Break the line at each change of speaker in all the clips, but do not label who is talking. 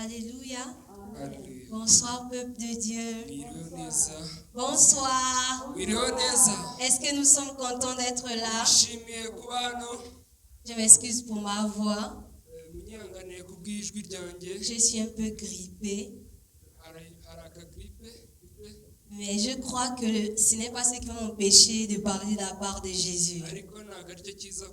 Alléluia.
Haleluya.
Bonsoir, peuple de Dieu.
Mwiriwe neza.
Bonsoir.
Mwiriwe neza.
Est-ce que nous sommes contents d'être là?
Nishimiye kuba hano.
Je m'excuse pour ma voix.
Eh, munyihanganire kubw'ijwi ryanjye.
Je suis un peu grippée.
Hari akagripe gripe.
Mais je crois que ce n'est pas ce qui va m'empêcher de parler de la part de Jésus.
Ariko ntabwo aricyo kiza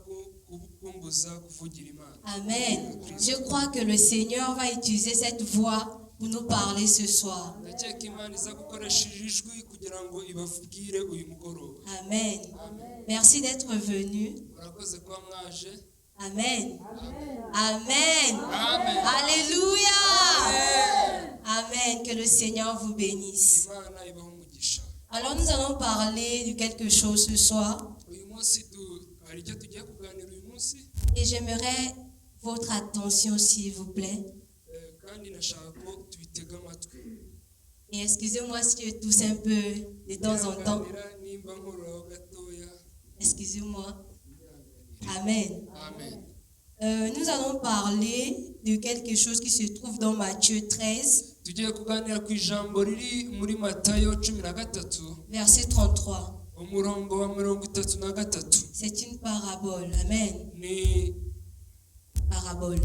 kumbuza kuvugira Imana.
Amen. Je crois que le Seigneur va utiliser cette voix pour nous parler ce soir.
Ndakeka Imana iza gukoresha iri jwi kugira ngo ibabwire uyu mugoroba.
Amen. Merci d'être venu.
Murakoze kuba mwaje.
Amen. Amen.
Amen.
Alléluia. Amen. Que le Seigneur vous bénisse.
Imana ibahe umugisha.
Alors nous allons parler de quelque chose ce soir
Uyu munsi hari icyo tugiye kuganira uyu munsi.
Et j'aimerais votre attention, s'il vous plaît.
Eh, kandi nashaka ko tubitega amatwi.
Et excusez-moi si je tousse un peu de temps en temps.
Nyihanganira nimba nkororaho gatoya.
Excusez-moi.
Nyihanganira.
Amen.
Amen.
Nous allons parler de quelque chose qui se trouve dans Matthieu 13,
Tugiye kuganira ku ijambo riri muri Matayo 13,
verset 33.
Umurongo wa 33.
C'est une parabole. Amen.
Ni
Parabole.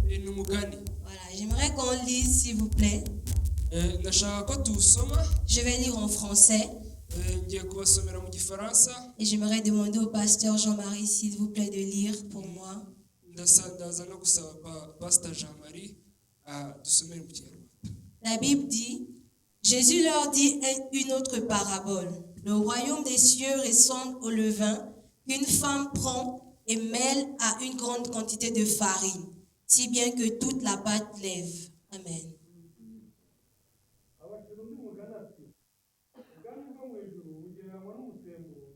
Ni umugani.
Voilà, j'aimerais qu'on lise, s'il vous plaît.
Eh, ndashaka ko tuwusoma.
Je vais lire en français
Eh, ngiye kubasomera mu gifaransa.
Et j'aimerais demander au pasteur Jean-Marie, s'il vous plaît, de lire pour moi.
Ndaza no gusaba pastor Jean Marie ah, dusomere mu kinyarwanda.
La Bible dit, Jésus leur dit une autre parabole. Le royaume des cieux ressemble au levain qu'une femme prend et mêle à une grande quantité de farine, si bien que toute la pâte lève. Amen.
Abacira undi mugani ati ubwami bwo mu ijuru bugereranywa n'umusemburo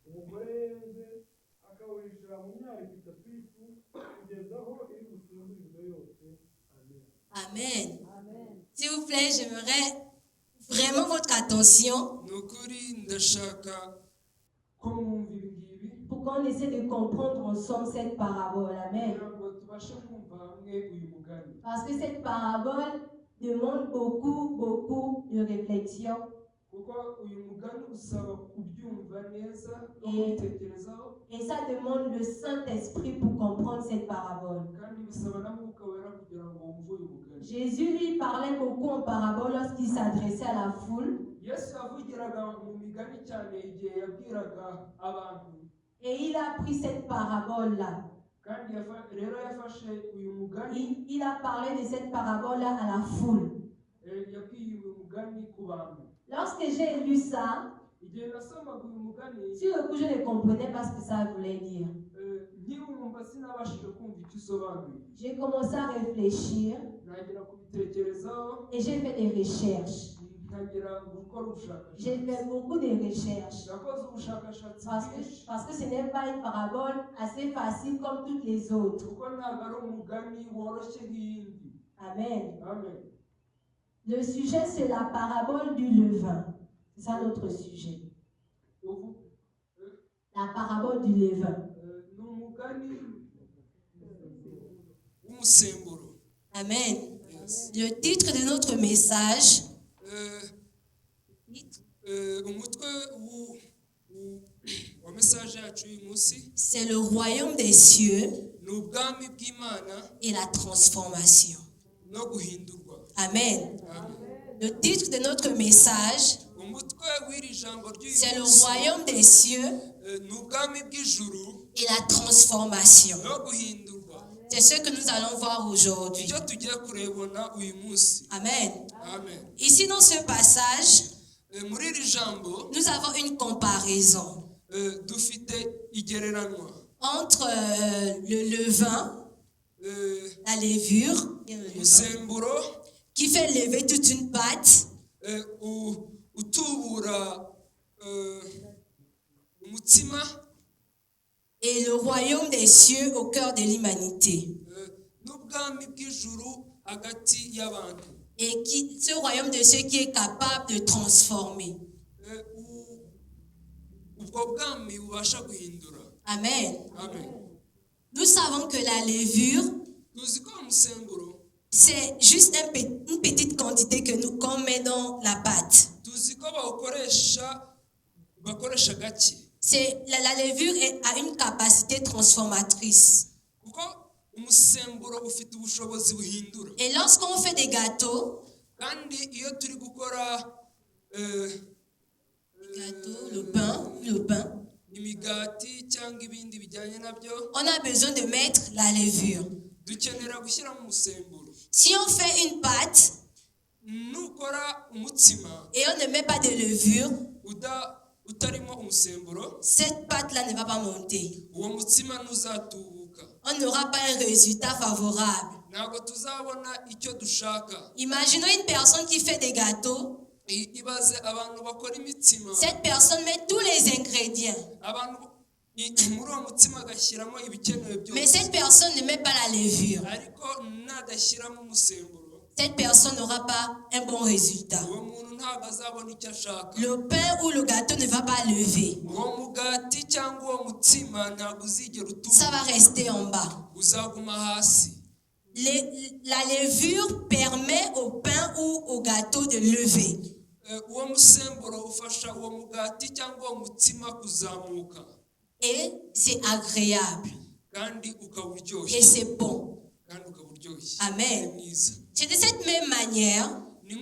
umugore yenze akawuhishira mu myariko itatu y'ifu kugeza aho iri busemburirwe yose. Amen.
Amen. S'il vous plaît, j'aimerais vraiment votre attention
Ni ukuri ndashaka ko mwumva ibi ngibi
pour qu'on essaie de comprendre ensemble cette parabole. Amen.
Kugira ngo tubashe kumva hamwe uyu mugani.
Parce que cette parabole demande beaucoup, beaucoup de réflexion.
Kuko uyu mugani usaba kubyumva neza no kubitekerezaho.
Et ça demande le Saint-Esprit pour comprendre cette parabole.
Kandi bisaba na Mwuka Wera kugira ngo wumve uyu mugani.
Jésus, lui, parlait beaucoup en parabole lorsqu'il s'adressait à la foule.
Yesu yavugiraga mu migani cyane igihe yabwiraga abantu.
Et il a pris cette parabole-là.
Kandi rero yafashe uyu mugani.
Il a parlé de cette parabole-là à la foule.
Eh, yabwiye uyu mugani ku bantu.
Lorsque j'ai lu ça,
Igihe nasomaga uyu mugani,
sur le coup, je ne comprenais pas ce que ça voulait dire.
Eh, nkiwumva sinabashije kumva icyo usobanuye.
J'ai commencé à réfléchir
Ntangira kubitekerezaho.
Et j'ai fait des recherches.
Ntangira gukora ubushakashatsi.
J'ai fait beaucoup de recherches.
Nakoze ubushakashatsi
Parce que,
bwinshi.
parce que ce n'est pas une parabole assez facile comme toutes les autres.
Kuko ntabwo ari umugani woroshye nk'iyindi.
Amen.
Amen.
Le sujet, c'est la parabole du levain. C'est ça notre sujet.
Ubu
La parabole du levain.
Eh, ni umugani w'umusemburo.
Amen.
Yes.
Le titre de notre message,
Eh, eh, umutwe wa message yacu y'uyu munsi,
c'est le royaume des cieux
ni ubwami bw'Imana
et la transformation.
No guhindurwa.
Amen.
Amen.
Le titre de notre message,
Umutwe w'iri jambo ry'uyu
c'est le
munsi,
royaume des cieux
eh, ni ubwami bw'ijuru
et la transformation.
No guhindurwa.
C'est ce que nous allons voir aujourd'hui.
Icyo tugiye kurebona uyu munsi.
Amen.
Amen.
Ici, dans ce passage,
Eh, muri iri jambo,
nous avons une comparaison
eh, dufite igereranwa
entre le levain,
Eh,
la levure, le levain,
umusemburo,
qui fait lever toute une pâte,
eh, utubura eh, umutsima,
et le royaume des cieux au cœur de l'humanité.
Eh, n'ubwami bw'ijuru hagati y'abantu.
Et ce royaume de cieux qui est capable de transformer.
Eh, ubwo bwami bubasha guhindura.
Amen.
Amen.
Nous savons que la levure,
Tuzi ko umusemburo
c'est juste une petite quantité que nous qu'on met dans la pâte.
Tuzi ko bawukoresha bakoresha gake.
C'est la levure a une capacité transformatrice.
Kuko umusemburo ufite ubushobozi buhindura.
Et lorsqu'on fait des gâteaux,
Kandi iyo turi gukora eh,
gâteaux, le pain,
imigati cyangwa ibindi bijyanye nabyo,
on a besoin de mettre la levure.
Dukenera gushyiramo umusemburo.
Si on fait une pâte
Nukora umutsima
et on ne met pas de levure,
uda utarimo umusemburo,
cette pâte-là ne va pas monter.
Uwo mutsima ntuzatubuka.
On n'aura pas un résultat favorable.
Ntabwo tuzabona icyo dushaka.
Imaginons une personne qui fait des gâteaux.
Ibaze abantu bakora imitsima.
Cette personne met tous les ingrédients.
Abantu muri uwo mutsima agashyiramo ibikenewe
Mais
byose,
cette personne ne met pas la levure.
Ariko nadashyiramo umusemburo,
Cette personne n'aura pas un bon résultat.
Uwo muntu ntabwo azabona icyo ashaka.
Le pain ou le gâteau ne va pas lever.
Uwo mugati cyangwa uwo mutsima ntabwo uzigera
Ça
utubuka.
va rester en bas.
Uzaguma hasi.
La levure permet au pain ou au gâteau de lever.
Eh, uwo musemburo ufasha uwo mugati cyangwa uwo mutsima kuzamuka.
Et c'est agréable.
Kandi ukaba uryoshye.
Et c'est bon.
Kandi ukaba uryoshye.
Amen.
Ni mwiza.
C'est de cette même manière,
Ni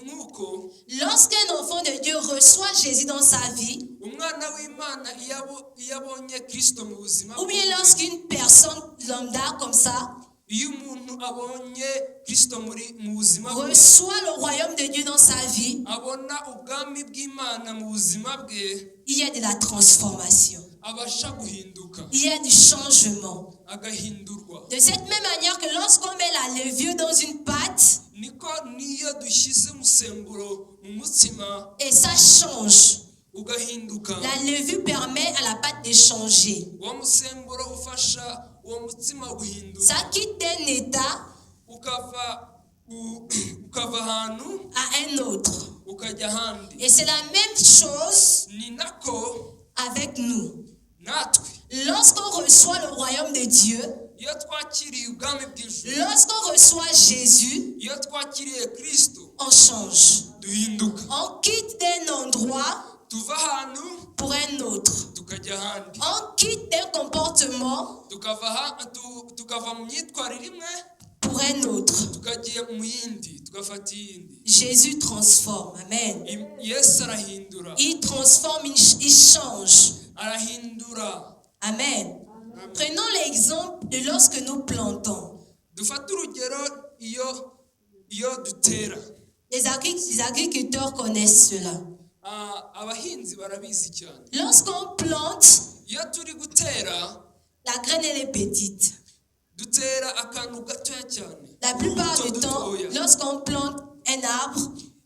nk'uko
lorsqu'un enfant de Dieu reçoit Jésus dans sa vie,
umwana w'Imana iyo abonye Kristo mu buzima
ou bien
bwe,
lorsqu'une personne lambda comme ça
iyo umuntu abonye Kristo muri mu buzima bwe,
reçoit le royaume de Dieu dans sa vie,
abona ubwami bw'Imana mu buzima bwe,
il y a de la transformation.
Abasha guhinduka.
Il y a du changement.
Agahindurwa.
De cette même manière que lorsqu'on met la levure dans une pâte,
Niko niyo dushyize umusemburo mu mutsima,
et ça change.
Ugahinduka.
La levure permet à la pâte de changer.
Uwo musemburo ufasha uwo mutsima guhinduka.
Ça quitte d'un état
Ukava ahantu
à un autre.
Ukajya ahandi.
Et c'est la même chose
Ni nako
avec nous.
Natwe.
Lorsqu'on reçoit le royaume de Dieu,
Iyo twakiriye ubwami bw'ijuru,
lorsqu'on reçoit Jésus,
iyo twakiriye Kristo,
on change.
Duhinduka.
On quitte d'un endroit
Tuva ahantu
pour un autre.
Tukajya ahandi.
On quitte un comportement
Tukava mu myitwarire imwe
pour un autre.
Tukajya mu yindi tugafata iyindi.
Jésus transforme. Amen.
Yesu arahindura.
Il transforme, il change.
Arahindura.
Amen. Prenons l'exemple de lorsque nous plantons.
Dufate urugero iyo iyo dutera.
Les agriculteurs connaissent cela.
Ah, abahinzi barabizi cyane.
Lorsqu'on plante,
Iyo turi gutera,
la graine, elle est petite.
Dutera akantu gatoya cyane.
La plupart
Urubuto
du temps,
dutoya.
lorsqu'on plante un arbre,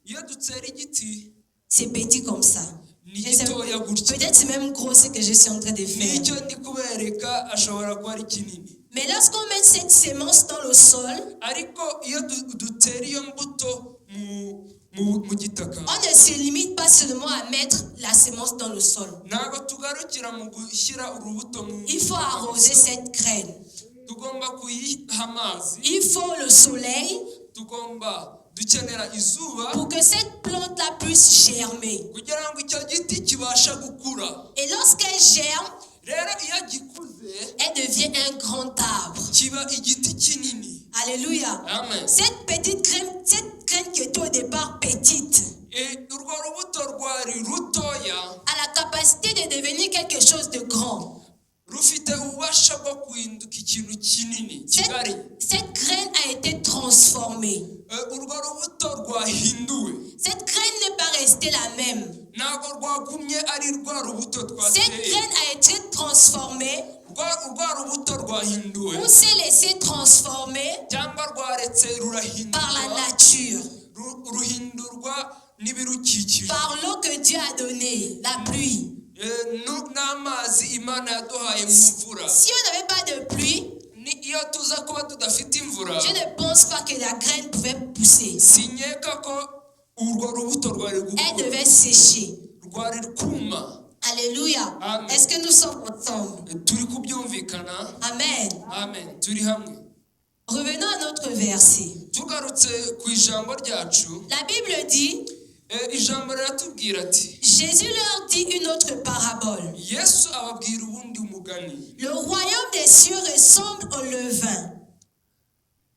Iyo dutera igiti,
c'est petit comme ça.
Ni
Je sais-
gitoya gutya.
Peut-être c'est même gros ce que je suis en train de faire.
N'icyo ndi kubereka ashobora kuba ari kinini.
Mais lorsqu'on met cette semence dans le sol,
Ariko iyo dutera iyo mbuto mu gitaka,
on ne se limite pas seulement à mettre la semence dans le sol.
Ntabwo tugarukira mu gushyira urubuto mu
Il faut arroser cette graine.
Tugomba kuyiha amazi.
Il faut le soleil
Tugomba dukenera izuba
pour que cette plante-là puisse germer.
Kugira ngo icyo giti kibashe gukura.
Et lorsqu'elle germe,
Rero iyo gikuze,
elle devient un grand arbre.
Kiba igiti kinini.
Alléluia.
Amen.
Cette petite graine, cette graine qui était au départ petite,
E, urwo rubuto rwari rutoya
a la capacité de devenir quelque chose de grand.
Rufite ububasha bwo guhinduka ikintu kinini kigari.
Cette graine a été transformée.
E, urwo rubuto rwahinduwe.
Cette graine n'est pas restée la même.
Ntabwo rwagumye ari rwa rubuto
Cette
twateye.
graine a été transformée
Rwa rubuto rwahinduwe
ou s'est laissée transformer
cyangwa rwaretse rurahindurwa
par la nature,
ruhindurwa n'ibirukikije,
par l'eau que Dieu a donnée, la pluie.
E, n'amazi Imana yaduhaye mu mvura.
Si on n'avait pas de pluie,
Ni iyo tuza kuba tudafite imvura,
je ne pense pas que la graine pouvait pousser.
Sinkeka ko urwo rubuto rwari
Elle
gukura.
devait sécher.
Rwari kuma.
Alléluia.
Amen.
Est-ce que nous sommes ensemble?
Turi kubyumvikana?
Amen.
Amen, turi hamwe.
Revenons à notre verset.
Tugarutse ku ijambo ryacu.
La Bible dit,
Ijambo riratubwira ati
Jésus leur dit une autre parabole.
Yesu ababwira ubundi umugani.
Le royaume des cieux ressemble au levain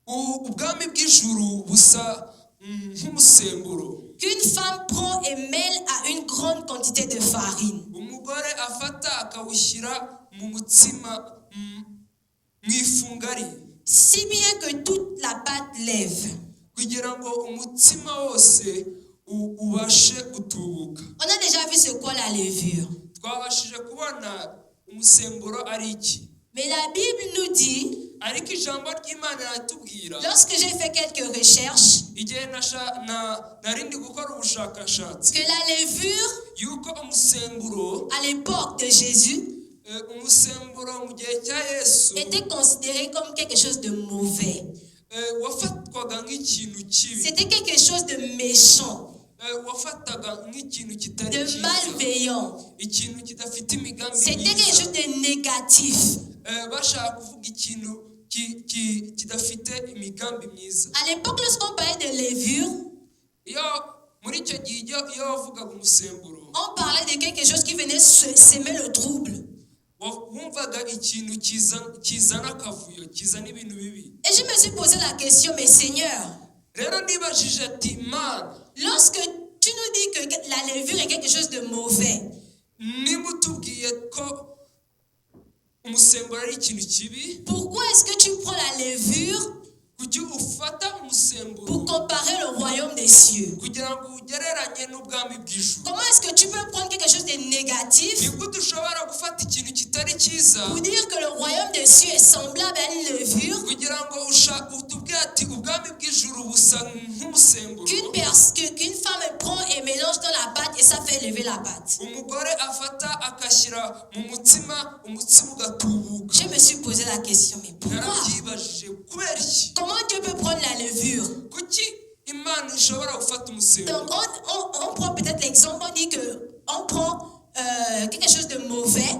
Ubwami bw'ijuru busa nk'umusemburo
qu'une femme prend et mêle à une grande quantité de farine,
umugore afata akawushyira mu mutsima mu ifungari
si bien que toute la pâte lève.
Kugira ngo umutsima wose ubashe gutubuka.
On a déjà vu ce qu'est la levure.
Twabashije kubona umusemburo ari iki.
Mais la Bible nous dit,
Ariko ijambo ry'Imana riratubwira
lorsque j'ai fait quelques recherches,
igihe nari ndi gukora ubushakashatsi
que la levure,
yuko umusemburo
à l'époque de Jésus,
umusemburo mu gihe cya Yesu
était considéré comme quelque chose de mauvais.
Wafatwaga nk'ikintu kibi.
C'était quelque chose de méchant,
Wafataga nk'ikintu kitari
de
cyiza
malveillant.
Ikintu kidafite imigambi
C'était quelque
myiza.
chose de négatif.
Bashaka kuvuga ikintu kidafite imigambi myiza.
À l'époque, lorsqu'on parlait de levure,
Iyo muri icyo gihe iyo wavugaga umusemburo
on parlait de quelque chose qui venait semer le trouble.
Wumvaga ikintu kizana akavuyo kizana ibintu bibi.
Et je me suis posé la question, mais Seigneur,
Rero nibajije ati Mana
lorsque tu nous dis que la levure est quelque chose de mauvais,
niba utubwiye ko umusemburo ari ikintu kibi
pourquoi est-ce que tu prends la levure
kuki ufata umusemburo
pour comparer le royaume des cieux?
Kugira ngo ugereranye n'ubwami bw'ijuru?
Comment est-ce que tu peux prendre quelque chose de négatif
Ni gute ushobora gufata ikintu kitari cyiza
pour dire que le royaume des cieux est semblable à une levure
kugira ngo utubwire ati ubwami bw'ijuru busa nk'umusemburo
qu'une femme prend et mélange dans la pâte et ça fait lever la pâte?
Umugore afata akashyira mu mutsima umutsima ugatubuka?
Je me suis posé la question, mais pourquoi?
Narabyibajije kubera iki?
Comment Dieu peut prendre la levure?
Kuki Imana ishobora gufata umusemburo?
Donc, on prend peut-être l'exemple, on dit que on prend quelque chose de mauvais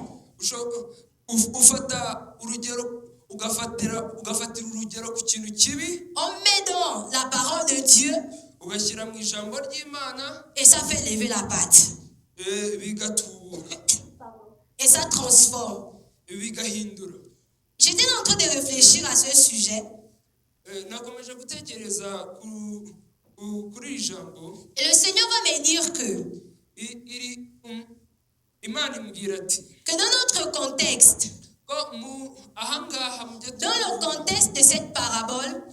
Ufata urugero ugafatira urugero ku kintu kibi
on met dans la parole de Dieu
ugashyira mu ijambo ry'Imana
et ça fait lever la pâte.
Bigatubuka.
Et ça transforme.
Bigahindura.
J'étais en train de réfléchir à ce sujet
Nakomeje gutekereza kuri iri jambo
et le Seigneur va me dire que,
iri Imana imbwira ati
que dans notre contexte,
ko mu ahangaha mu byo
dans le contexte de cette parabole,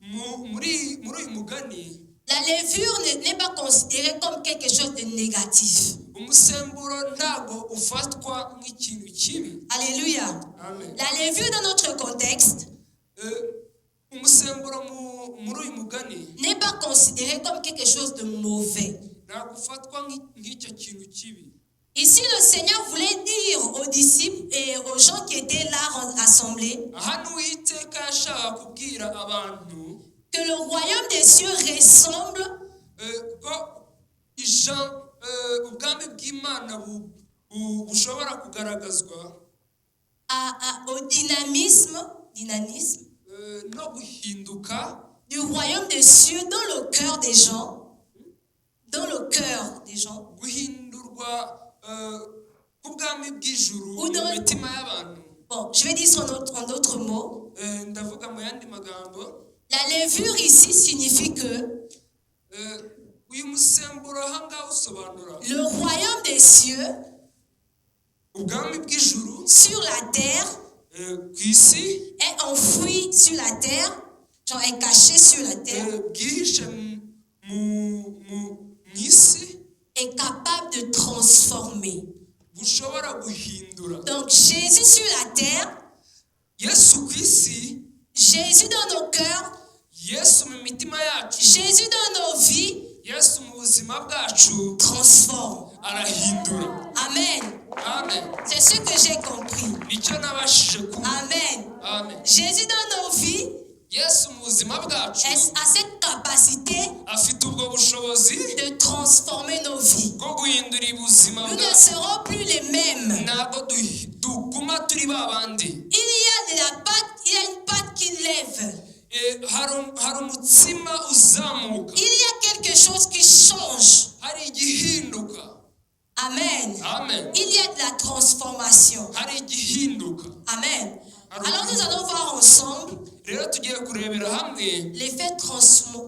muri uyu mugani
la levure n'est pas considérée comme quelque chose de négatif.
Umusemburo ntago ufatwa nk'ikintu kibi.
Alléluia.
Amen.
La levure dans notre contexte
Umusemburo muri uyu mugani
n'est pas considérée comme quelque chose de mauvais.
Ntabwo ufatwa nk'icyo kintu kibi.
Ici, le Seigneur voulait dire aux disciples et aux gens qui étaient là rassemblés
Hano Uwiteka yashaka kubwira abantu
que le royaume des cieux ressemble
ko ubwami bw'Imana bushobora kugaragazwa
au dynamisme
no guhinduka
du royaume des cieux dans le cœur des gens, dans le cœur des gens,
guhindurwa k'ubwami bw'ijuru mu mitima y'abantu.
Bon, je vais dire en d'autres mots.
Ndavuga mu yandi magambo.
La levure ici signifie que
Uyu musemburo ahangaha usobanura
le royaume des cieux
ubwami bw'ijuru
sur la terre
ku isi
est enfoui sur la terre, genre est caché sur la terre,
bwihishe mu isi
est capable de transformer.
Bushobora guhindura.
Donc Jésus sur la terre,
Yesu ku isi
Jésus dans nos cœurs,
Yesu mu mitima yacu
Jésus dans nos vies
Yesu mu buzima bwacu
transforme.
Arahindura.
Amen.
Amen.
C'est ce que j'ai compris.
Nicyo nabashije kumva.
Amen.
Amen.
Jésus dans nos vies
Yesu Yesu mu buzima bwacu
a cette capacité
afite ubwo bushobozi
de transformer nos vies.
Bwo guhindura ubuzima
Nous ne
bwacu.
Serons plus les mêmes.
Ntabwo du- tuguma turi ba bandi.
Il y a de la pâte, il y a une pâte qui lève.
Eh, hari hari umutsima uzamuka.
Il y a quelque chose qui change.
Hari igihinduka.
Amen.
Amen.
Il y a de la transformation.
Hari igihinduka.
Amen. Alors nous allons voir ensemble
Rero tugiye kurebera hamwe
l'effet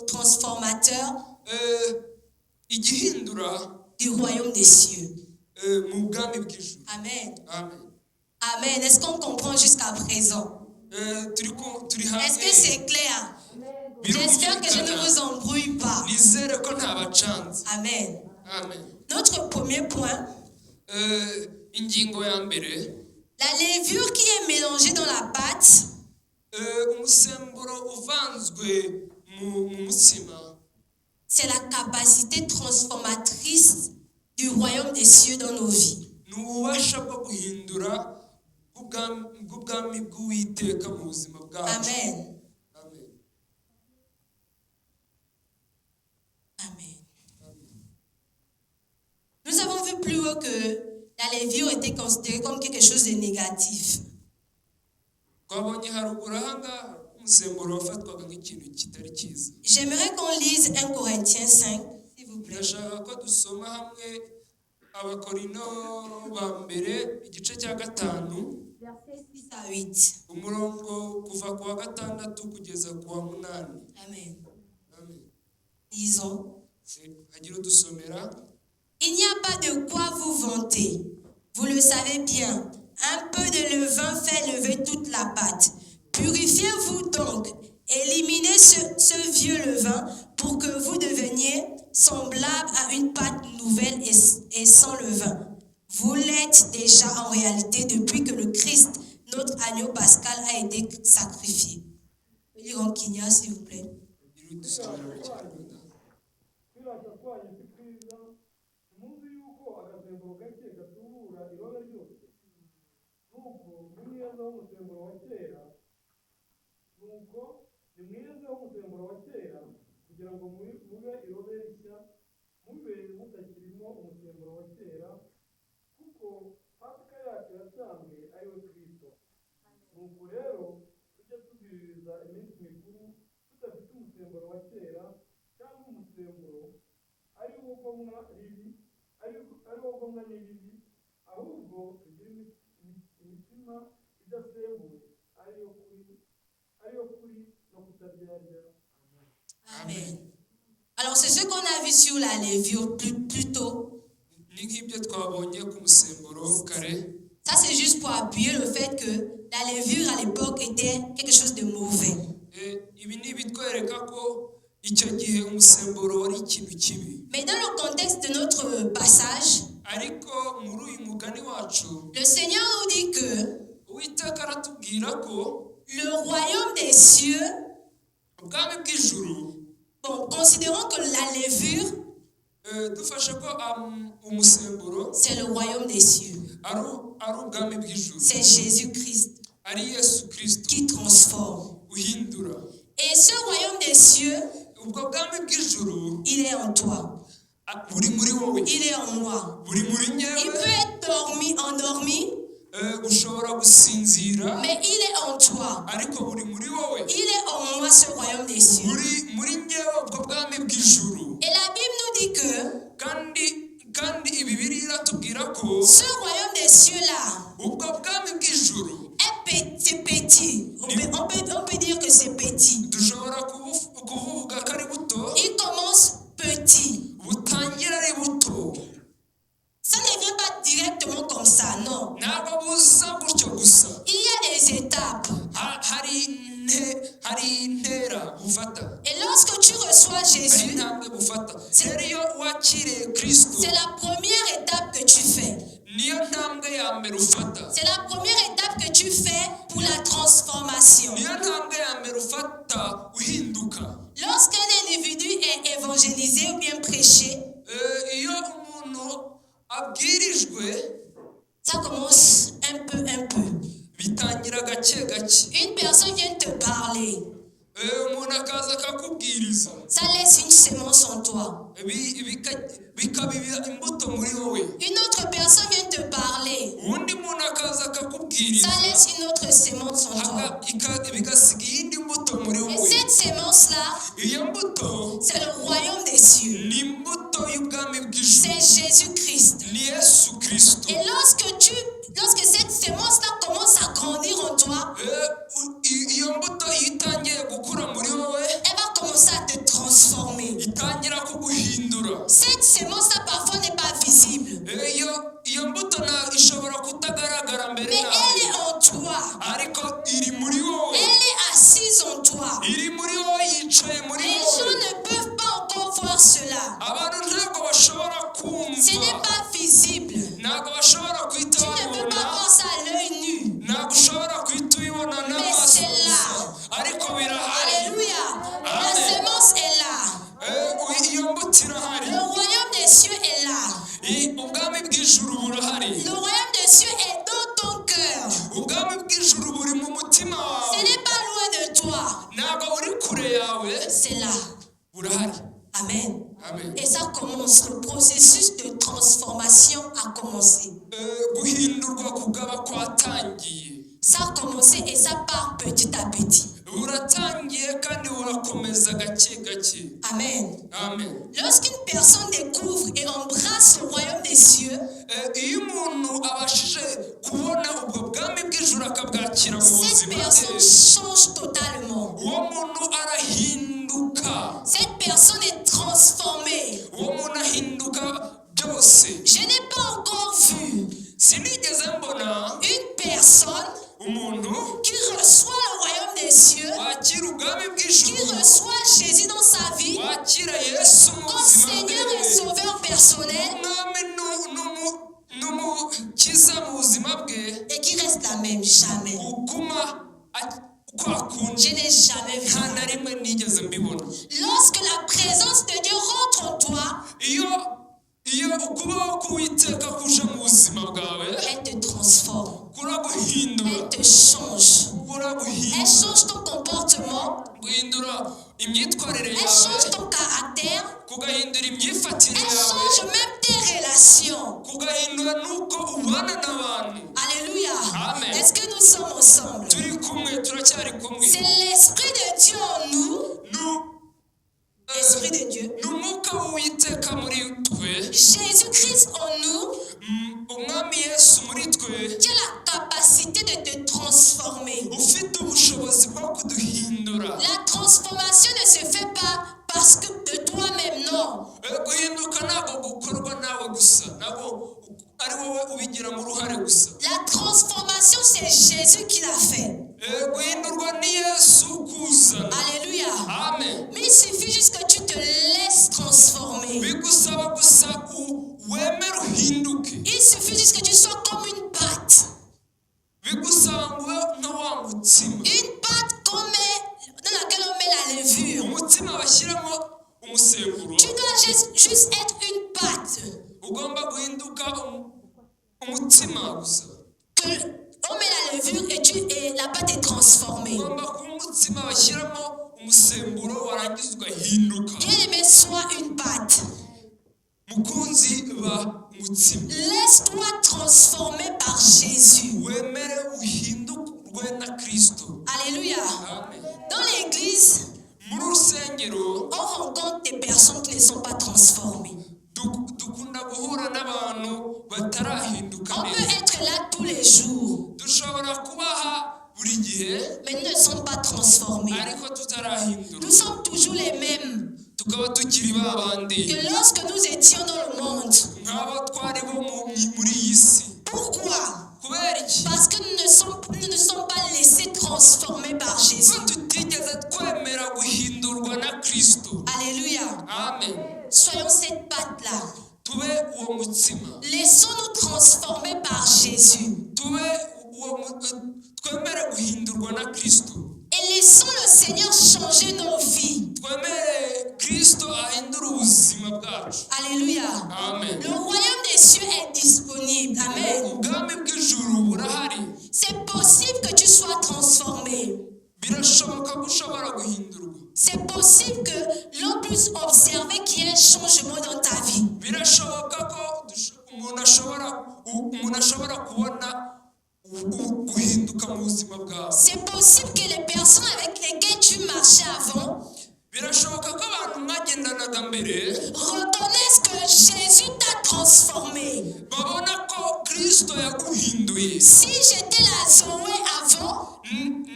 transformateur
eh, igihindura
du royaume des cieux.
Eh, mu bwami bw'ijuru.
Amen.
Amen.
Amen. Est-ce qu'on comprend jusqu'à présent?
Eh, turi ku- turi hamwe.
Est-ce que c'est clair? J'espère que je ne vous embrouille pas.
Nizere ko ntabacanze.
Amen.
Amen.
Notre premier point,
Eh, ingingo ya mbere,
la levure qui est mélangée dans la pâte
eh, umusemburo uvanzwe mu mu mutsima
c'est la capacité transformatrice du royaume des cieux dans nos vies.
Ni ububasha bwo guhindura bw'ubwami bw'ubwami bw'Uwiteka mu buzima bwacu.
Amen.
Amen.
Amen. Nous avons vu plus haut que la levure était considérée comme quelque chose de négatif.
Twabonye haruguru ahangaha ko umusemburo wafatwaga nk'ikintu kitari cyiza.
J'aimerais qu'on lise 1 Corinthiens 5, s'il vous plaît.
Ndashaka ko dusoma hamwe Abakorino ba mbere igice cya gatanu,
Versets 6 à 8.
Umurongo kuva ku wa gatandatu kugeza ku wa munani.
Amen.
Amen.
Lisons.
Eh, hagira udusomera.
Il n'y a pas de quoi vous vanter. Vous le savez bien. Un peu de levain fait lever toute la pâte. Purifiez-vous donc. Éliminez ce vieux levain pour que vous deveniez semblable à une pâte nouvelle et sans levain. Vous l'êtes déjà en réalité depuis que le Christ, notre agneau pascal, a été sacrifié. Lire en Kinya, s'il vous plaît.
Hagira udusomera mu Kinyarwanda.
Kwirata kwanyu si kwiza. Ntimuzi yuko agasemburo gake gatubura irobe ryose? Nuko nimwiyezaho umusemburo wa kera, nuko nimwiyezeho umusemburo wa kera kugira ngo mube irobe rishya, mube mutakirimo umusemburo wa kera, kuko Pasika yacu yatambwe, ari we Kristo. Nuko rero tujye tuziririza iminsi mikuru tudafite umusemburo wa kera cyangwa umusemburo ari wo gomwa ribi, ari wo gomwa n'ibibi, ahubwo tugire imitsima idasembuwe, ariyo kuri no kutaryarya.
Amen. Alors, c'est ce qu'on a vu sur la levure plus tôt.
Ni nk'ibyo twabonye ku musemburo kare.
Ça, c'est juste pour appuyer le fait que la levure à l'époque était quelque chose de mauvais.
Eh, ibi ni ibitwereka ko icyo gihe umusemburo wari ikintu kibi.
Mais dans le contexte de notre passage,
Ariko muri uyu mugani wacu,
le Seigneur nous dit que
Uwiteka aratubwira ko
le royaume des cieux,
ubwami bw'ijuru,
bon, considérons que la levure,
eh, dufashe ko umusemburo
c'est le royaume des cieux.
Ari ari ubwami bw'ijuru.
C'est Jésus-Christ
Ari Yesu Kirisito
qui transforme.
Uhindura.
Et ce royaume des cieux,
Ubwo bwami bw'ijuru
il est en toi.
Ah, buri muri wowe.
Il est en moi.
Buri muri
Il
ngewe.
peut être dormi, endormi,
Eh, bushobora gusinzira,
mais il est en toi.
Ariko buri muri wowe.
Il est en moi, ce royaume des cieux.
Buri muri ngewe ubwo bwami bw'ijuru.
Et la Bible nous dit que
Kandi kandi Bibiliya iratubwira ko
ce royaume des cieux-là
ubwo bwami bw'ijuru
est petit, c'est petit. On peut dire que c'est petit.
Dushobora kuvuga ko ari buto.
Il commence petit.
Butangira ari buto.
Ça ne vient pas directement comme ça, non.
Ntabwo buza gutyo gusa.
Il y a des étapes.
Hari intera bufata.
Et lorsque tu reçois
Hari
Jésus,
intambwe bufata. Rero iyo wakiriye Kristo,
c'est la première étape que tu fais.
Niyo ntambwe ya mbere ufata.
C'est la première étape que tu fais pour la transformation.
Niyo ntambwe ya mbere ufata uhinduka.
Lorsqu'un individu est évangélisé ou bien prêché,
Eh, iyo umuntu abwirijwe,
ça commence un peu, un peu.
Bitangira gake gake.
Une personne vient te parler.
Umuntu akaza akakubwiriza.
Ça laisse une semence en toi.
Bikabiba imbuto muri wowe.
Une autre personne vient te parler.
Undi muntu akaza akakubwiriza.
Ça laisse une autre semence en toi.
Bigasiga iyindi mbuto muri
Et
wowe.
cette semence-là,
Iyo mbuto
c'est le royaume des cieux.
Ni imbuto y'ubwami bw'ijuru.
C'est Jésus-Christ.
Ni Yesu Kristo.
Et lorsque cette semence-là commence à grandir en toi,
Iyo mbuto iyo itangiye gukura muri wowe,
elle va commencer à te transformer.
Itangira kuguhindura.
Cette semence-là parfois n'est pas visible,
Iyo mbuto ishobora kutagaragara mbere
mais
na
elle
mbere,
est en toi.
Ariko iri muri wowe.
Elle est assise en toi.
Iri muri wowe, yicaye muri
Les gens
wowe.
Ne peuvent pas encore voir cela.
Abantu ntabwo bashobora
Ce
kumva.
n'est pas visible.
Ntabwo bashobora guhita
Tu ne peux pas
babibona.
voir ça à l'œil nu.
Ntabwo ushobora guhita ubibona
Mais
n'amaso
c'est là.
gusa, ariko birahari.
Alléluia. La
Amen.
semence est là.
Iyo mbuto irahari.
Le royaume des cieux est là.
Ubwami bw'ijuru burahari.
Le royaume des cieux est dans ton cœur.
Ubwami bw'ijuru buri mu mutima
Ce
wawe.
n'est pas loin de toi.
Ntabwo buri kure yawe.
C'est là.
Burahari.
Amen.
Amen.
Et ça commence. Le processus de transformation a commencé.
Guhindurwa kugaba kwatangiye.
Ça a commencé et ça part petit à petit.
Buratangiye kandi burakomeza gake gake.
Amen.
Amen.
Lorsqu'une personne découvre et embrasse le royaume des cieux,
Iyo umuntu abashije kubona ubwo bwami bw'ijuru akabwakira mu
cette
buzima bwe,
personne change totalement.
Uwo muntu arahinduka.
Cette personne est transformée.
Uwo muntu ahinduka byose.
Je n'ai pas encore vu
Sinigeze mbona
une personne
umuntu
qui reçoit le royaume des cieux,
wakira ubwami
qui
bw'ijuru,
reçoit Jésus dans sa vie
wakira Yesu mu
comme
buzima
Seigneur
bwe
et Sauveur personnel
umwami n'umukiza mu buzima bwe,
et qui reste la même. Jamais.
Uguma kwa kundi.
Je n'ai jamais vu
Nta
ça.
Na rimwe nigeze mbibona.
Lorsque la présence de Dieu rentre en toi,
Iyo ukubaho k'Uwiteka kuje mu buzima bwawe,
elle te transforme.
Kuraguhindura.
Elle te change.
Kuraguhindura.
Elle change ton comportement.
Guhindura imyitwarire
Elle
yawe.
change ton caractère.
Kugahindura imyifatire
Elle
yawe.
change même tes relations.
Kugahindura n'uko ubana n'abantu.
Alléluia.
Amen.
Est-ce que nous sommes ensemble?
Turi kumwe, turacyari kumwe?
C'est l'Esprit de Dieu en nous. L'Esprit de Dieu.
Ni umwuka w'Uwiteka muri twe.
Jésus-Christ en nous
Umwami Yesu muri twe
qui a la capacité de te transformer.
Ufite ubushobozi bwo kuduhindura.
La transformation ne se fait pas parce que de toi-même, non.
Guhinduka ntabwo gukorwa nawe gusa, ntabwo ari wowe ubigiramo uruhare gusa.
La transformation, c'est Jésus qui l'a fait.
Guhindurwa ni Yesu kuzana.
Alléluia.
Amen.
Mais il suffit juste que tu te laisses transformer.
Bigusaba gusa wemere uhinduke.
Il suffit juste que tu sois comme une pâte.
Bigusaba ngo ube nka wa mutsima.
Une pâte qu'on met, dans laquelle on met la levure.
Umutsima bashyiramo umusemburo.
Tu dois juste être une pâte.
Ugomba guhinduka umutsima gusa.
Que on met la levure et la pâte est transformée.
Ugomba kuba umutsima bashyiramo umusemburo warangiza ugahinduka.
Bien-aimé, sois une pâte.
Mukunzi, ba umutsima.
Laisse-toi transformer par Jésus.
Wemere uhindurwe na Kristo.
Alléluia.
Amen.
Dans l'église,
Muri rusengero,
on rencontre des personnes qui ne sont pas transformées.
Dukunda guhura n'abantu batarahinduka
On peut
neza.
être là tous les jours,
Dushobora kubaha buri gihe,
mais nous ne sommes pas transformés.
Ariko tutarahindura.
Nous sommes toujours les mêmes
Tukaba tukiri ba bandi
que lorsque nous étions dans le monde.
nk'abo twari bo muri iyi si.
Pourquoi?
Kubera iki?
Parce que nous ne sommes pas laissés transformer par Jésus.
Ko tutigeze twemera guhindurwa na Kristo.
Alléluia.
Amen.
Soyons cette pâte-là.
Tube uwo mutsima.
Laissons-nous transformer par Jésus.
Tube uwo twemere guhindurwa na Kristo.
Et laissons le Seigneur changer nos vies.
Twemere Kristo ahindure ubuzima bwacu.
Alléluia.
Amen.
Le royaume des cieux est disponible. Amen.
Ubwami bw'ijuru burahari.
C'est possible que tu sois transformé.
Birashoboka ko ushobora guhindurwa.
possible que les personnes avec lesquelles tu marchais avant
Birashoboka ko abantu mwagendanaga mbere
reconnaissent que Jésus t'a transformé.
Babona ko Kristo yaguhinduye.
Si j'étais la Zoé avant,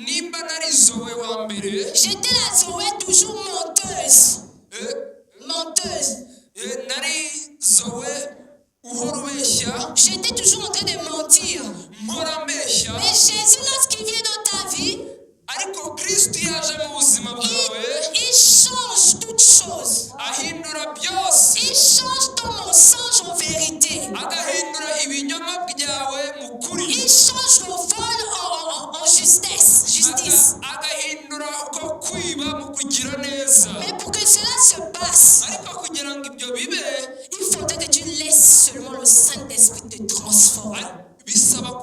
Nimba nari Zoe wa mbere,
j'étais la Zoé toujours menteuse. Menteuse.
Nari Zoe uhora ubeshya.
J'étais toujours en train de mentir.
Mpora mbeshya.
Mais Jésus, lorsqu'il vient dans ta vie,
Ariko Kristo iyo aje mu buzima bwawe,
il change toutes choses.
Ahindura byose.
Il change ton mensonge en vérité.
Agahindura ibinyoma byawe mu kuri.
Il change le vol en justesse. Justice.
Agahindura uko kwiba mu kugira neza.
Mais pour que cela se passe,
Ariko kugira ngo ibyo bibe,
il faudrait que tu laisses seulement le Saint-Esprit te transformer.
Bisaba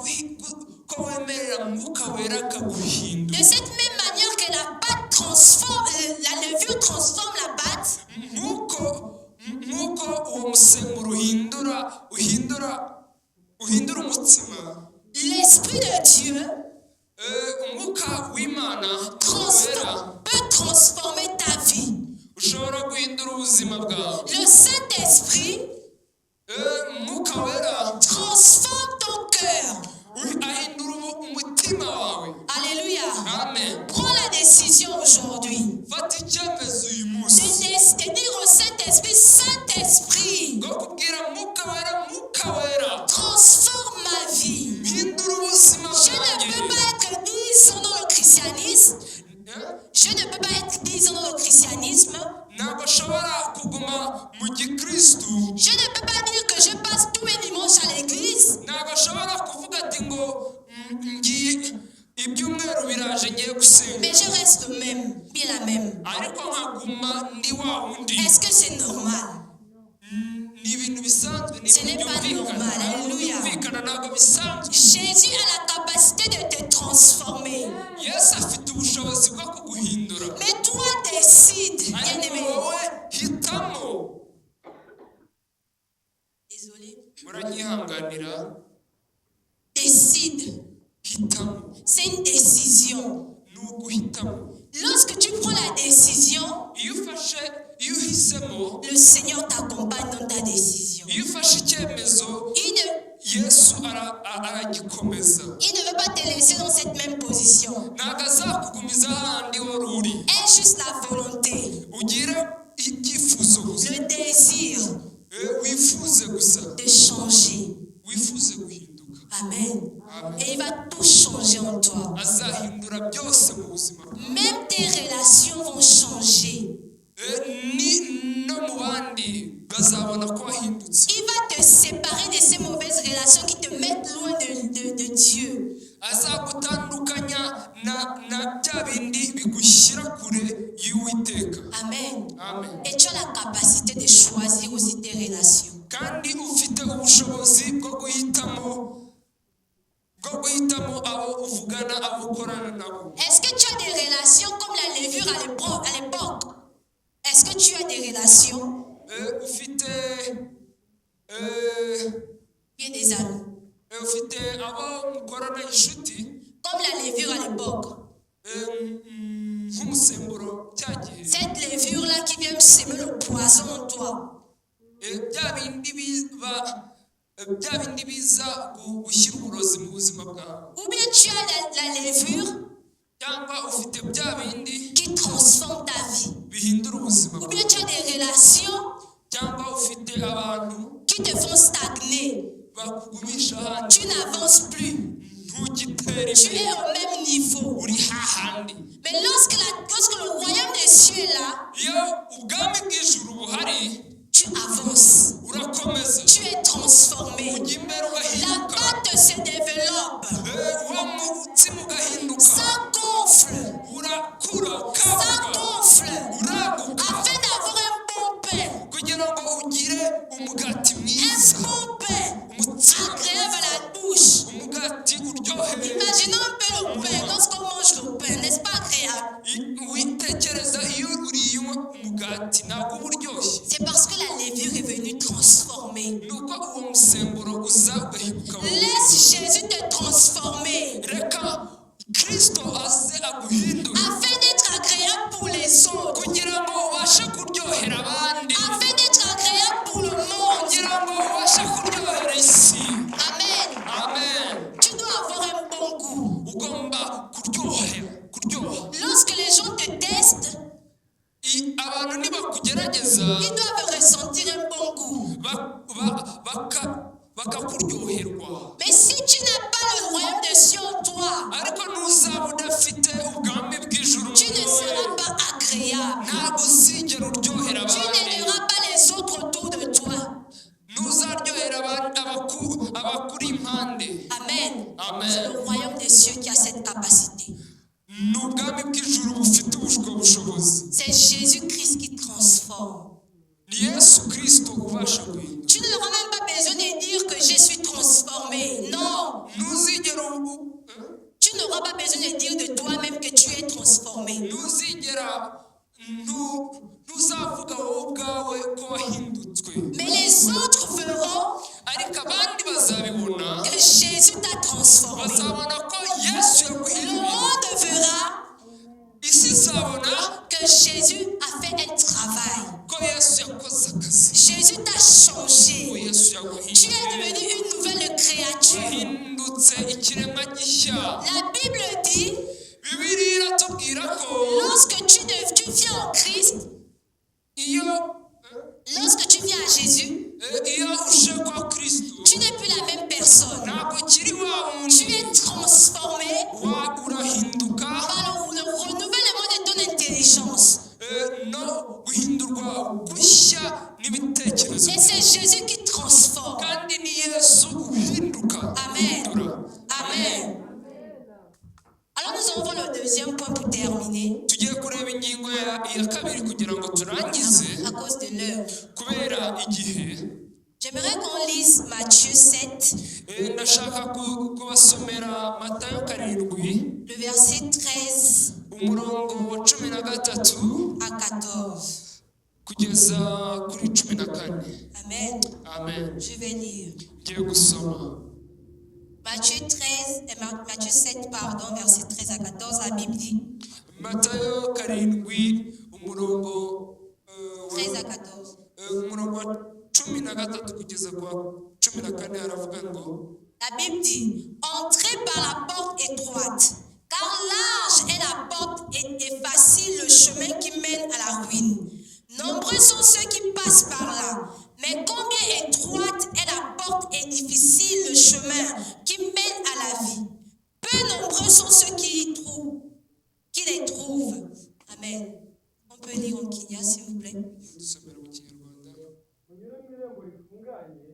ko wemerera Mwuka Wera akaguhindura.
De cette même manière que la pâte transforme, la levure transforme la pâte,
Nk'uko uwo musemburo uhindura umutsima,
l'Esprit de Dieu
Umwuka w'Imana wera
peut transformer ta vie.
Ushobora guhindura ubuzima bwawe.
Le Saint-Esprit
Umwuka Wera
transforme ton cœur.
Ahindura umutima wawe.
Alléluia.
Amen.
Prends la décision aujourd'hui
Fata icyemezo uyu munsi
de dire au Saint-Esprit, Saint-Esprit,
bwo kubwira Mwuka Wera, Mwuka Wera,
transforme ma vie.
hindura ubuzima
Je ne
bwanjye.
peux pas être 10 ans dans le christianisme. Je ne peux pas être 10 ans dans le christianisme.
Ntabwo nshobora kuguma mu gikristu.
Je ne peux pas dire que je passe tous mes dimanches à l'église.
Ntabwo nshobora kuvuga ati ngo ngiye ibyumweru biraje ngiye gusenga,
Mais je reste le même, bien la même.
Ariko nkaguma ndi wa wundi.
Est-ce que c'est normal?
Ni ibintu bisanzwe, ni
Ce
ibintu
n'est pas
byumvikana.
normal. Alléluia.
Byumvikana, ntabwo bisanzwe.
Jésus a la capacité de te transformer.
Yesu afite ubushobozi bwo kuguhindura.
Mais toi, décide,
Ariko
bien-aimé.
wowe hitamo.
Désolé.
Muranyihanganira.
Décide.
Hitamo.
C'est une décision.
Ni uguhitamo.
Lorsque tu prends la décision,
Iyo ufashe iyo uhisemo,
le Seigneur t'accompagne dans ta décision.
Iyo ufashe icyemezo,
Il ne,
Yesu aragikomeza.
il ne veut pas te laisser dans cette même position.
Ntabwo azakugumiza ahandi wari uri.
Aie juste la volonté,
Ugire ibyifuzo gusa,
le désir
wifuze gusa,
de changer.
Wifuze guhinduka.
Amen.
Amen.
Et il va tout changer en toi.
Azahindura byose mu buzima bwawe.
Même tes relations vont changer.
Ni no mu bandi bazabona ko wahindutse.
Il va te séparer de ces mauvaises relations qui te mettent loin de Dieu.
Azagutandukanya na bya bindi bigushyira kure y'Uwiteka.
Amen.
Amen.
Et tu as la capacité de choisir aussi tes relations.
Kandi ufite ubushobozi bwo guhitamo abo uvugana, abo ukorana nabo.
Est-ce que tu as des relations comme la levure à l'époque? Est-ce que tu as des relations?
Ufite
Bien des amis.
Ufite abo mukorana inshuti,
Comme la levure à l'époque.
Nk'umusemburo cya gihe.
Cette levure-là qui vient semer le poison en toi.
Bya bindi biba bya bindi biza gushyira uburozi mu buzima bwawe.
Ou bien tu as la levure
Cyangwa ufite bya bindi
qui transforme ta vie.
Bihindura ubuzima
Ou
bwawe.
bien tu as des relations
Cyangwa ufite abantu
qui te font stagner.
Bakugumisha ahandi.
Tu n'avances plus.
Ntugitera
Tu
imbere.
es au même niveau.
Uri hahandi.
Mais lorsque le royaume des cieux est là,
Iyo ubwami bw'ijuru buhari,
tu avances.
Urakomeza.
Tu es transformé.
Ujya imbere
La
ugahinduka.
pâte se développe.
Uwo mutsima ugahinduka.
Ça gonfle.
Urakura
Ça
ukaguka.
gonfle.
Uraguka.
Afin d'avoir un bon pain.
Kugira ngo ugire umugati
Un
mwiza.
bon pain.
Umutsima
Agréable à la bouche.
umugati uryoheye.
Imaginons un peu le pain.
kuryoha kuryoha.
Lorsque les gens te testent,
Abantu nibakugerageza,
ils doivent ressentir un bon goût.
Bakakuryoherwa.
Mais si tu n'as pas le royaume des cieux en toi,
Ariko ntuzaba udafite ubwami bw'ijuru
tu
muri
ne
wowe,
seras pas agréable.
Ntabwo uzigera uryohera
Tu
abandi.
n'aideras pas les autres autour de toi.
Ntuzaryohera abakuri impande.
Amen.
Amen.
C'est le royaume des cieux qui a cette capacité.
Ni ubwami bw'ijuru bufite ubwo bushobozi.
C'est Jésus-Christ qui transforme.
Ni Yesu Kirisito ubasha guhindura.
Tu n'auras même pas besoin de dire que je suis transformé. Non.
Ntuzigera u-
Tu n'auras pas besoin de dire de toi-même que tu es transformé.
Ntuzigera ntuzavuga wowe ubwawe ko wahindutswe.
Mais les autres verront
Ariko abandi bazabibona,
que Jésus t'a transformé.
Bazabona ko Yesu
Le
yaguhinduye.
monde verra
Isi izabona
que Jésus a fait un travail.
Ko Yesu yakoze akazi.
Jésus t'a
Ko
changé.
Yesu
Tu es
yaguhinduye.
devenu une nouvelle créature.
Wahindutse ikiremwa gishya.
La Bible dit,
Bibiliya iratubwira ko
lorsque tu viens en Christ,
iyo
lorsque tu viens à Jésus,
iyo uje kwa Kristo,
tu n'es plus la même personne.
Ntabwo ukiri wa
Tu
wundi.
es transformé
Wa urahinduka
par le renouvellement de ton intelligence.
No guhindurwa gushya n'ibitekerezo.
Et c'est Jésus qui transforme.
Kandi ni Yesu uhinduka.
Amen.
Uhindura.
Amen. Alors nous allons voir le deuxième point pour terminer,
Tugiye kureba ingingo ya kabiri kugira ngo turangize
à cause de l'heure.
Kubera igihe.
J'aimerais qu'on lise Matthieu 7,
Ndashaka kubasomera Matayo 7,
le verset 13
umurongo wa 13
à 14.
Kugeza kuri 14.
Amen.
Amen.
Je vais lire.
Ngiye gusoma.
Matthieu 13, et Matthieu 7, pardon, verset 13 à 14, la Bible dit
Matayo 7 umurongo
13 à 14.
Umurongo wa 13 kugeza ku wa 14 haravuga ngo:
La Bible dit: Entrez par la porte étroite, car large est la porte et facile le chemin qui mène à la ruine. Nombreux sont ceux qui passent par là, mais combien étroite est la porte et difficile le chemin qui mène à la vie. Peu nombreux sont ceux qui y trouvent, qui les trouvent. Amen. On peut lire en Kinya, s'il vous plaît.
Dusomera mu Kinyarwanda.
Munyure mu irembo rifunganye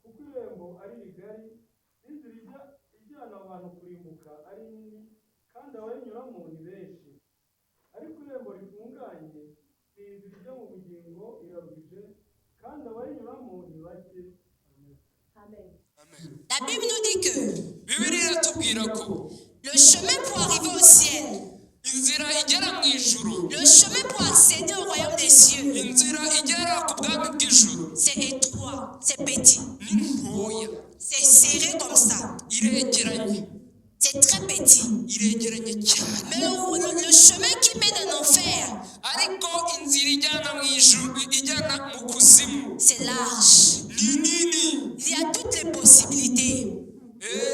kuko irembo ari rigari n'inzira ijyana abantu kurimbuka ari nini kandi abayinyuramo ni benshi ariko irembo rifunganye ni inzira ijya mu bugingo iraruhije kandi abayinyuramo ni bake. Amen.
Amen.
Amen.
La Bible nous dit que
Bibiliya iratubwira ko
le chemin pour arriver au ciel,
inzira igera mu ijuru,
le chemin pour accéder au royaume des cieux,
inzira igera ku bwami bw'ijuru,
c'est étroit, c'est petit,
ni ntoya.
C'est serré comme ça,
Iregeranye.
C'est très petit.
Iregeranye cyane.
Mais le chemin qui mène en enfer,
Ariko inzira ijyana mu ijuru ijyana mu kuzimu,
c'est large.
Ni nini.
Il y a toutes les possibilités.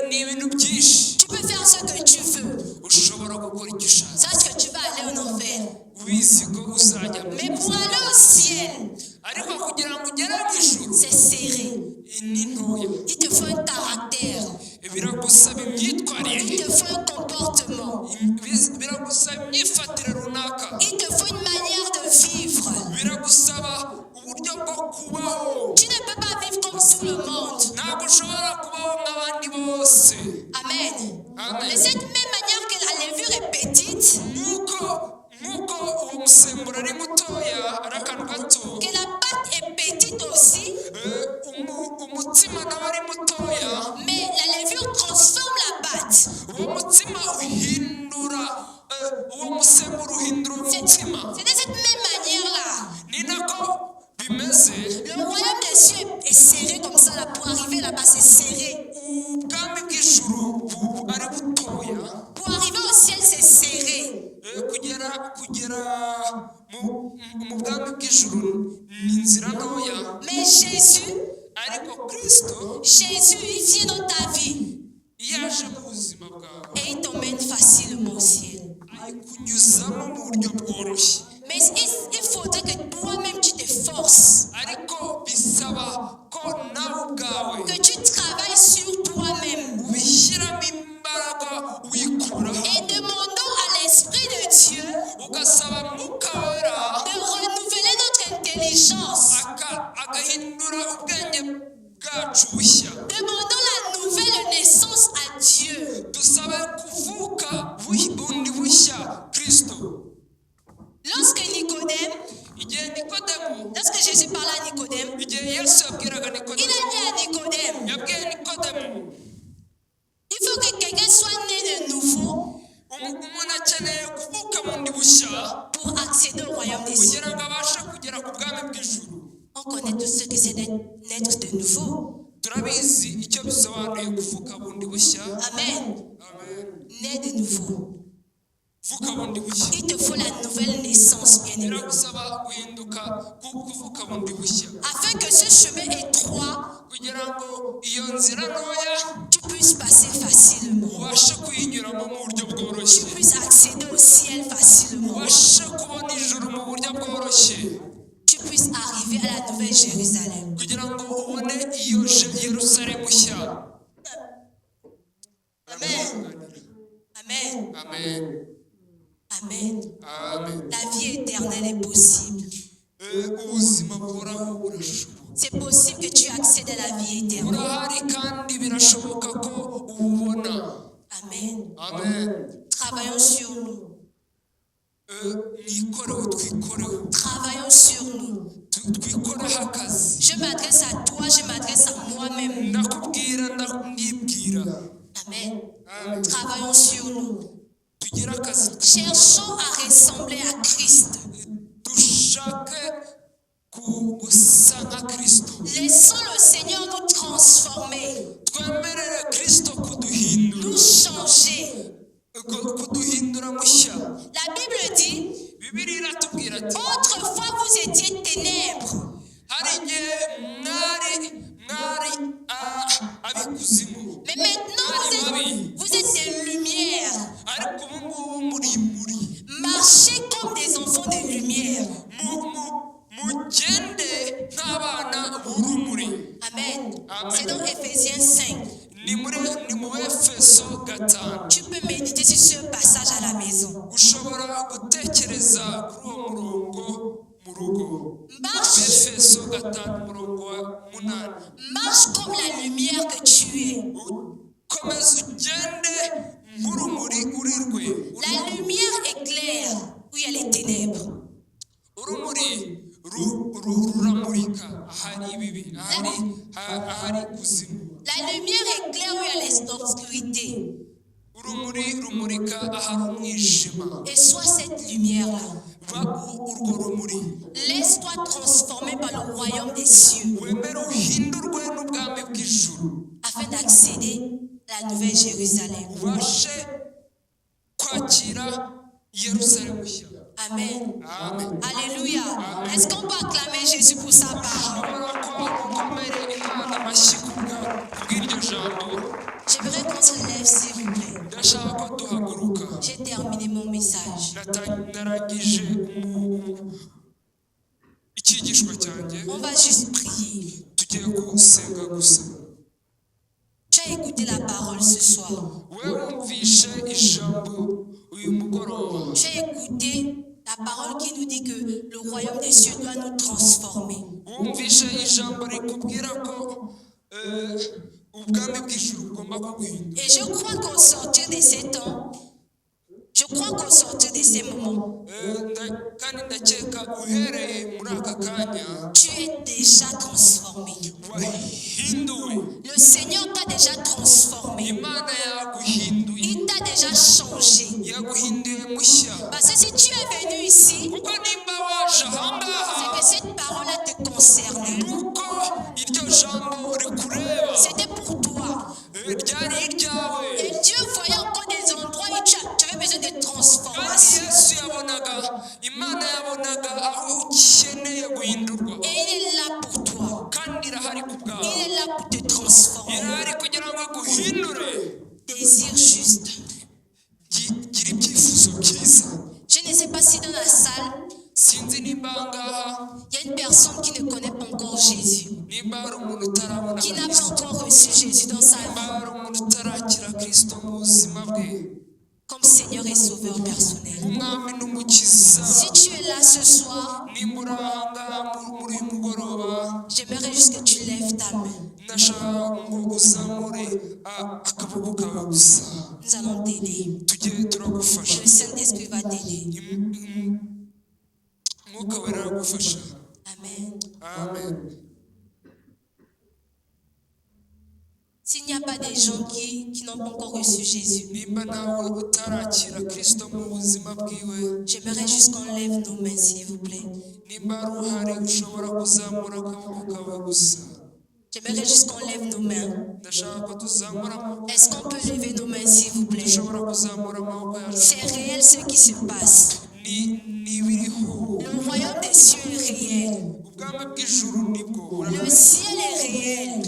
Ni ibintu byinshi.
Tu peux faire ce que tu veux.
Ushobora gukora icyo ushatse.
Sache que tu vas aller en enfer.
Ubizi ko uzajya mu
Mais pour aller au ciel,
ariko kugira ngo ugere mu ijuru,
c'est serré.
Ni ntoya.
Il te faut un caractère.
Biragusaba imyitwarire.
Il te faut un comportement.
Biragusaba imyifatire runaka.
Il te faut une manière de vivre.
Biragusaba uburyo bwo kubaho.
Tu ne peux pas vivre comme tout le monde.
Ntabwo ushobora kubaho nk'abandi bose.
Amen.
Amen.
De cette même manière que la levure est petite,
Nk'uko uwo musemburo ari mutoya ari akantu gato,
que la pâte est petite aussi,
umutsima nawe ari mutoya,
mais la levure transforme la pâte.
Uwo mutsima uhindura uwo musemburo uhindura umutsima.
C'est de cette même manière-là.
Ni nako bimeze.
Le royaume des cieux est serré comme ça là. Pour arriver là-bas, c'est serré.
Ubwami bw'ijuru ari butoya.
Pour arriver au ciel, c'est serré.
Kugera mu bwami bw'ijuru ni inzira ntoya.
Mais Jésus,
Ariko Kristo,
Jésus, il vient dans ta vie
iyo aje mu buzima bwawe,
et il t'emmène facilement.
Yesu yabwiraga
Il
Nikodemu,
a dit à Nicodème,
yabwiye Nikodemu,
il faut que quelqu'un soit né de nouveau
Umuntu akeneye kuvuka bundi bushya
pour accéder au royaume des cieux.
kugira ngo abashe kugera ku bwami bw'ijuru.
On connaît tout ce que c'est d'être naître de nouveau.
Turabizi icyo bisobanuye kuvuka bundi bushya.
Amen.
Amen.
Né de nouveau.
Kuvuka bundi bushya.
Il te faut la nouvelle naissance, bien-aimé.
Biragusaba guhinduka kuvuka bundi bushya
Afin que ce chemin étroit,
kugira ngo iyo nzira ntoya
tu puisses passer facilement.
Ubashe kuyinyuramo mu buryo
Tu
bworoshye,
puisses accéder au ciel facilement.
Ubashe kubona ijuru mu buryo bworoshye,
Tu puisses arriver à la nouvelle Jérusalem.
Kugira ngo ubone iyo Yerusalemu nshya.
Amen. Amen.
Amen.
Amen.
Amen.
La vie éternelle est possible.
Ubuzima buhoraho burashoboka.
C'est possible que tu accèdes à la vie éternelle.
Burahari kandi birashoboka ko ububona.
Amen.
Amen.
Travaillons sur nous.
Mwikoreho, twikoreho.
Travaillons sur nous.
Twikoreho akazi.
Je m'adresse à toi, je m'adresse à moi-même.
Ndakubwira, ndibwira.
Amen.
Amen.
Travaillons sur nous.
Tugire akazi.
Cherchons à ressembler à Christ.
Dushake gusa nka Kristo.
Laissons le Seigneur nous transformer,
Twemerere Kristo kuduhindura,
nous changer.
Kuduhindura mushya.
La Bible dit,
Bibiliya iratubwira ati,
autrefois vous étiez ténèbres,
hari igihe mwari ab'ikuzimu,
mais maintenant vous êtes des lumières.
Ariko ubu ngubu muri
Marchez comme des enfants de lumière.
Mugende nk'abana b'urumuri.
Amen.
Amen.
C'est dans Éphésiens 5.
Ni mu Efeso 5.
Tu peux méditer sur ce passage à la maison.
Ushobora gutekereza kuri uwo murongo mu rugo.
Marche,
Efeso 5 umurongo wa 8.
marche comme la lumière que tu es.
Komeza ugende nk'urumuri uri rwe.
La lumière éclaire où il y a les ténèbres.
Urumuri ruramurika ahari ibibi, ahari ikuzimu.
La lumière éclaire où il y a l'obscurité.
Urumuri rumurika ahari umwijima.
Et sois cette lumière-là.
Ba urwo rumuri.
Laisse-toi transformer par le royaume des cieux
Wemere uhindurwe n'ubwami bw'ijuru
afin d'accéder à la nouvelle Jérusalem.
Ubashe kwakira Yerusalemu nshya.
Amen.
Amen.
Alléluia. Est-ce qu'on peut acclamer Jésus pour sa parole?
Ushobora kuba ukomere Imana amashyi kubw'iryo jambo.
J'aimerais qu'on se lève, s'il vous plaît.
Ndashaka ko duhaguruka.
J'ai terminé mon message.
Narangije icyigishwa cyanjye.
On va juste prier.
Tugiye gusenga gusa.
Tu as écouté la parole ce soir.
We wumvishe ijambo uyu mugoroba.
Tu as écouté la parole qui nous dit que le royaume des cieux doit nous transformer.
Wumvishe ijambo rikubwira ko ubwami bw'ijuru bugomba kuguhindura.
Et je crois qu'au sortir de ces temps, je crois qu'au sortir de ces moments,
Kandi ndakeka uhereye muri aka kanya,
tu es déjà transformé.
Wahinduwe.
Le Seigneur t'a déjà transformé.
Imana yaguhinduye.
Il t'a déjà changé.
Yaguhinduye mushya.
Parce que si tu es venu ici,
Kuko nimba waje ahangaha,
c'est que cette parole-là te concernait.
Nuko iryo jambo rikureba.
C'était pour toi.
Ryari iryawe.
Et Dieu voyait encore des endroits où tu avais besoin de
Kandi
transformation.
Yesu yabonaga, Imana yabonaga aho ukeneye guhindurwa.
Et il est là pour toi.
Kandi irahari ku bwawe.
Il est là pour te transformer.
Irahari kugira ngo aguhindure.
Désir juste.
Gira ibyifuzo byiza.
Je ne sais pas si dans la salle,
Sinzi nimba ahangaha
il y a une personne qui ne connaît pas encore Jésus,
nimba hari umuntu utarabona
qui n'a pas
Kristo,
encore reçu Jésus dans sa
nimba
vie
hari umuntu utarakira Kristo mu buzima bwe
comme Seigneur et Sauveur personnel.
Umwami n'Umukiza.
Si tu es là ce soir,
Nimba uri ahangaha muri uyu mugoroba,
j'aimerais juste que tu lèves ta main.
Ndashaka ngo uzamure akaboko kawe gusa.
Nous allons t'aider.
Tujye turagufasha.
Le Saint-Esprit va t'aider.
Umwuka Wera aragufasha.
Amen.
Amen.
des gens qui n'ont pas encore reçu Jésus,
Nimba nawe utarakira Kristo mu buzima bwiwe,
j'aimerais juste qu'on lève nos mains, s'il vous plaît.
Nimba ari uhari ushobora kuzamura akaboko kawe gusa.
J'aimerais juste qu'on lève nos mains.
Ndashaka ko tuzamura amaboko.
Est-ce qu'on peut lever nos mains, s'il vous plaît?
Dushobora kuzamura amaboko yacu.
C'est réel ce qui se passe.
Ni n'ibiriho.
Le royaume des cieux est réel.
Ubwami bw'ijuru nibwo
Le
burahari.
ciel est réel.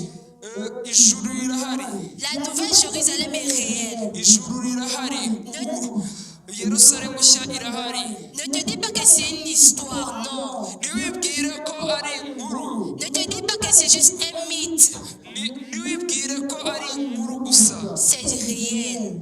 Eh, ijuru rirahari.
La nouvelle Jérusalem est réelle.
Ijuru rirahari.
Ne,
Yerusalemu nshya irahari.
ne te dis pas que c'est une histoire, non.
Ntiwibwire ko ari inkuru.
Ne te dis pas que c'est juste un mythe.
Ntiwibwire ko ari inkuru gusa.
C'est réel.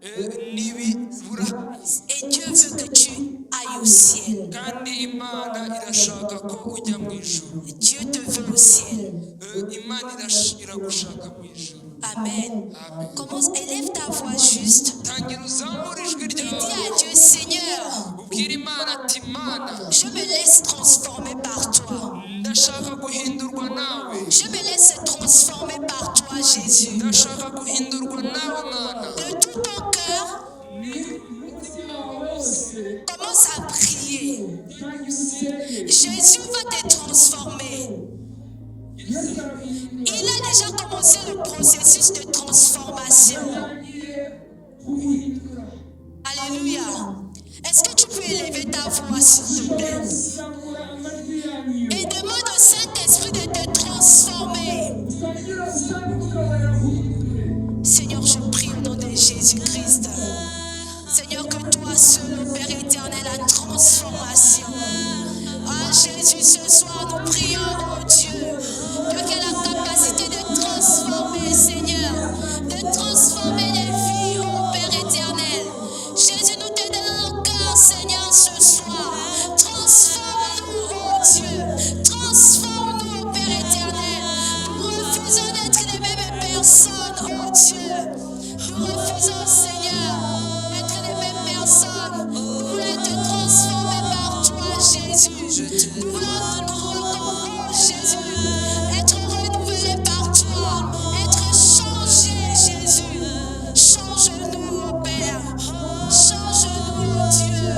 Eh, nibi burahari.
Et Dieu veut que tu ailles au ciel.
Kandi Imana irashaka ko ujya mu ijuru.
Dieu te veut au ciel.
Eh, Imana iragushaka mu ijuru.
Amen.
Amen.
Commence, élève ta voix juste.
Tangira uzamure ijwi
Et dis
ryawe.
à Dieu, Seigneur,
Ubwire Imana ati Mana,
je me laisse transformer par toi.
Ndashaka guhindurwa nawe.
Je me laisse transformer par toi, Jésus.
Ndashaka guhindurwa nawe Mana.
De tout ton cœur, commence à prier. Jésus va te transformer. Il a déjà commencé le processus de transformation. Alléluia. Est-ce que tu peux élever ta voix, s'il te plaît? Et demande au Saint-Esprit de te transformer. Seigneur, je prie au nom de Jésus-Christ. Seigneur, que toi seul, au Père éternel, la transformation. Ah Jésus, ce soir, nous prions, oh Dieu, Dieu qui a la capacité de transformer, Seigneur, de transformer les vies, oh Père éternel. Jésus, nous te donnons nos cœurs, Seigneur, ce soir. Transforme-nous, oh Dieu. Transforme-nous, oh Père éternel. Nous refusons d'être les mêmes personnes, oh Dieu. Nous refusons, Seigneur, d'être les mêmes personnes. Nous voulons être transformés par toi, Jésus. Nous voulons, oh Jésus, être renouvelés par toi, être changés, Jésus. Change-nous, oh Père. Change-nous, oh Dieu.